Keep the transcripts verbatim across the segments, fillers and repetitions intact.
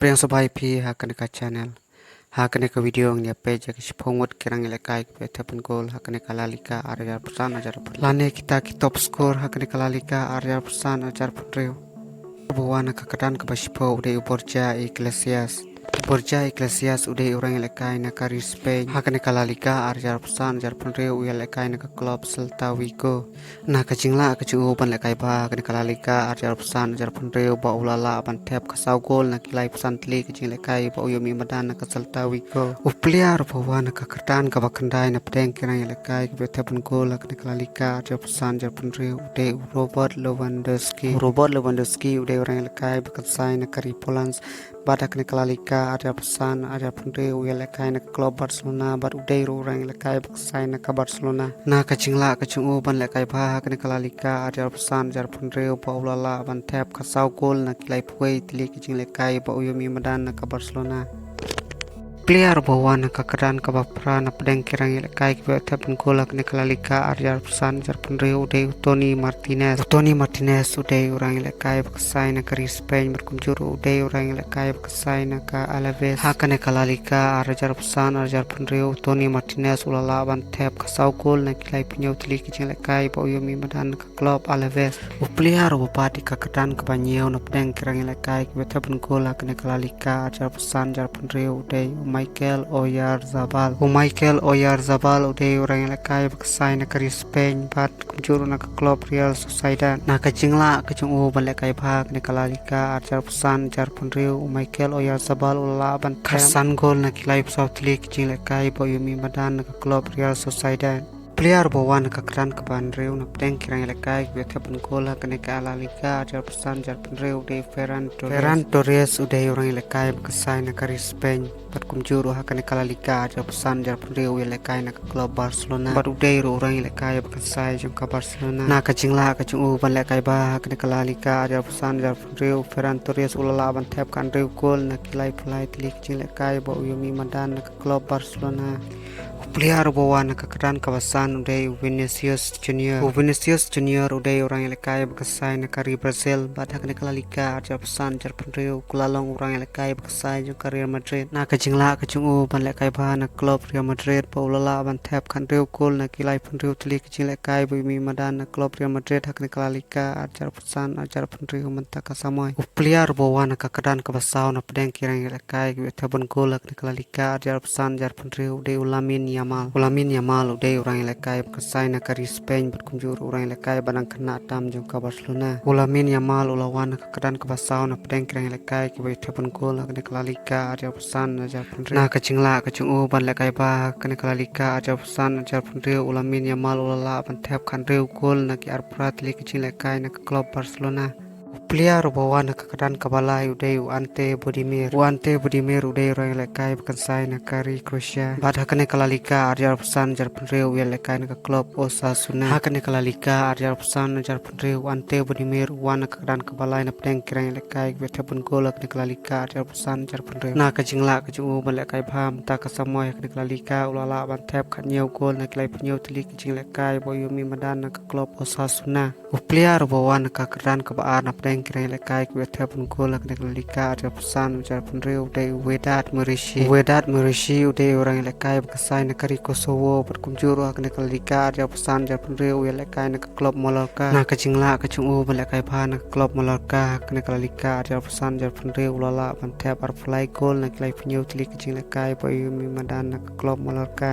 Pdiang sngewbha ïa phi ha kane ka channel. Ha kane ka video ngi ïa peit ïa ki shiphew ngut ki rangïalehkai kiba ïoh thep ban gol ha kane ka La Liga ar hajar arphew san ar hajar arphew hynriew lane kita ki top score ha kane ka La Liga ar hajar arphew san ar hajar arphew hynriew. Uba wan na ka kyrdan kaba shiphew u dei u Borja Iglesias. Borja Iglesias u dei u rangïalehkai na ka ri Spain ha kane ka La Liga ar hajar arphew san ar hajar arphew hynriew, u ïalehkai na ka club Celta Vigo. Na ka jinglah ka jong u ban lehkai bha ha kane ka La Liga ar hajar arphew san ar hajar arphew hynriew ba u la lah ban thep khatsaw gol na ki laiphew san tylli ki jinglehkai ba u ïoh mih madan na ka Celta Vigo. U player uba wan na ka kyrdan kaba khyndai na pdeng ki rangïalehkai kiba ïoh thep ban gol ha kane ka La Liga ar hajar arphew san ar hajar arphew hynriew u dei u Robert Lewandowski. U Robert Lewandowski u dei u rangïalehkai ba kynsai na ka ri Poland. Bad ha kane ka La Liga ar hajar arphew san ar hajar arphew hynriew u ïalehkai na ka club Barcelona bad u dei ruh u rangïalehkai ba kynsai na ka Barcelona. Na ka jinglah ka jong u ban lehkai bha ha kane ka La Liga ar hajar arphew san ar hajar arphew hynriew ba u la lah ban thep khatsaw gol na ki laiphew wei tylli ki jinglehkai ba u ïoh mih madan na ka Barcelona. Player uba wan na ka kyrdan kaba phra na pdeng ki rangïalehkai kiba ïoh thep ban gol ha kane ka La Liga ar hajar arphew san ar hajar arphew hynriew u dei u Toni Martinez. U Toni Martinez u dei u rangïalehkai ba kynsai na ka ri Spain bad kumjuh ruh u dei u rangïalehkai ba kynsai na ka Alaves. Ha kane ka La Liga ar hajar arphew san ar hajar arphew hynriew u Toni Martinez u la lah ban thep khatsaw gol na ki laiphew hynñiew tylli ki jinglehkai ba u ïoh mih madan na ka club Alaves. U player uba bat ïa ka kyrdan kaba hynñiew na pdeng ki rangïalehkai kiba ïoh thep ban gol ha kane ka La Liga ar hajar arphew san ar hajar arphew hynriew u dei u Mikel Oyarzabal. U Mikel Oyarzabal u dei u rangïalehkai ba kynsai na ka ri Spain bad kumjuh ruh na ka club Real Sociedad. Na ka jinglah ka jong u ban lehkai bha ha kane ka La Liga ar hajar arphew san ar hajar arphew hynriew u Mikel Oyarzabal u la lah ban thep khatsan gol na ki laiphew saw tylli ki jinglehkai ba u ïoh mih madan na ka club Real Sociedad. Player uba wan na ka kyrdan kaba hynriew na pdeng ki rangïalehkai kiba ïoh thep ban gol ha kane ka La Liga ar hajar arphew san ar hajar arphew hynriew u dei Ferran Torres. Ferran Torres u dei u rangïalehkai ba kynsai na ka ri Spain bad kumjuh ruh ha kane ka La Liga ar hajar arphew san ar hajar arphew hynriew u ïalehkai na ka club Barcelona bad u dei ruh u rangïalehkai ba kynsai jong ka Barcelona. Na ka jinglah ka jong u ban lehkai bha ha kane ka La Liga ar hajar arphew san ar hajar arphew hynriew u Ferran Torres u la lah ban thep khathynriew gol na ki laiphew lai tylli ki jinglehkai ba u ïoh mih madan na ka club Barcelona. U player uba wan na ka kyrdan kaba san u dei u Vinicius Junior. U Vinicius Junior u dei u rangïalehkai ba kynsai na ka ri Brazil bad ha kane ka La Liga ar hajar arphew san ar hajar arphew hynriew u la long u rangïalehkai ba kynsai jong ka Real Madrid. Na ka jinglah ka jong u ban lehkai bha na ka club Real Madrid ba u la lah ban thep khathynriew gol na ki laiphew hynriew tylli ki jinglehkai ba u ïoh mih madan na ka club Real Madrid ha kane ka La Liga ar hajar arphew san ar hajar arphew hynriew mynta ka samoi. U player uba wan na ka kyrdan kaba saw na pdeng ki rangïalehkai kiba ïoh thep ban gol ha kane ka La Liga ar hajar arphew san ar hajar arphew hynriew u dei u Lamine Yamal. U Lamine Yamal u dei u rangïalehkai ba kynsai na ka ri Spain bad kumjuh ruh u rangïalehkai ba dang khynnah tam jong ka Barcelona. U Lamine Yamal u la wan na ka kyrdan kaba saw na pdeng ki rangïalehkai kiba ïoh thep ban gol ha kane ka La Liga ar hajar arphew san ar hajar arphew hynriew. Na ka jinglah ka jong u ban lehkai bha ha kane ka La Liga ar hajar arphew san ar hajar arphew hynriew u Lamine Yamal u la lah ban thep khathynriew gol na ki arphew phra tylli ki jinglehkai na ka club Barcelona. U player uba wan na ka kyrdan kaba lai u dei u Ante Budimir. U Ante Budimir u dei u rangïalehkai ba kynsai na ka ri Croatia bad ha kane ka La Liga ar hajar arphew san ar hajar arphew hynriew u ïalehkai na ka club Osasuna. Ha kane ka La Liga ar hajar arphew san ar hajar arphew hynriew u Ante Budimir u wan na ka kyrdan kaba lai na pdeng ki rangïalehkai kiba ïoh thep ban gol ha kane ka La Liga ar hajar arphew san ar hajar arphew hynriew. Na ka jinglah ka jong u ban lehkai bha mynta ka samoi ha kane ka La Liga u la lah ban thep khathynñiew gol na ki laiphew hynñiew tylli ki jinglehkai ba u ïoh mih madan na ka club Osasuna. U player uba wan na ka kyrdan kaba ar na pdeng ki rangïalehkai kiba ïoh thep ban gol ha kane ka La Liga ar hajar arphew san ar hajar arphew hynriew u dei u Vedat Muriqi. U Vedat Muriqi u dei u rangïalehkai ba kynsai na ka ri Kosovo bad kumjuh ruh ha kane ka La Liga ar hajar arphew san ar hajar arphew hynriew u ïalehkai na ka club Mallorca. Na ka jinglah ka jong u ban lehkai bha na ka club Mallorca ha kane ka La Liga ar hajar arphew san ar hajar arphew hynriew u la lah ban thep arphew lai gol na ki laiphew hynñiew tylli ki jinglehkai ba u ïoh mih madan na ka club Mallorca.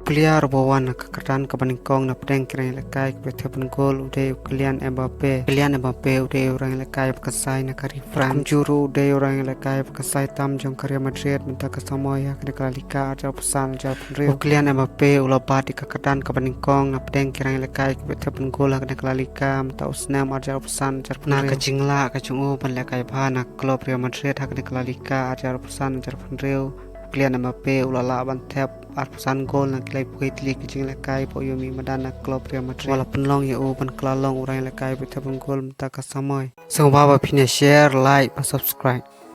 Player uba wan na ka kyrdan kaba nyngkong na pdeng ki rangïalehkai kiba ïoh thep ban gol u dei u Kylian Mbappe. Kylian Mbappe u dei u rangïalehkai ba kynsai na ka ri France. Kumjuh ruh u dei u rangïalehkai ba kynsai tam jong ka Real Madrid mynta ka samoi ha kane ka La Liga ar hajar arphew san ar hajar arphew hynriew. U Kylian Mbappe u la bat ïa ka kyrdan kaba nyngkong na pdeng ki rangïalehkai kiba ïoh thep ban gol ha kane ka La Liga mynta u snem ar hajar arphew san ar hajar arphew hynriew. Na ka jinglah ka jong u ban lehkai bha na ka club Real Madrid ha kane ka La Liga ar hajar arphew san ar hajar arphew hynriew. Kylian Mbappe u la lah ban thep arphew san gol na ki laiphew wei tylli ki jinglehkai ba u ïoh mih madan na ka club Real Madrid. Wat la pynlong ïa u ban kylla long u rangïalehkai ba ïoh thep ban gol mynta ka samoi. Sngewbha ba phin ïa share, like bad subscribe.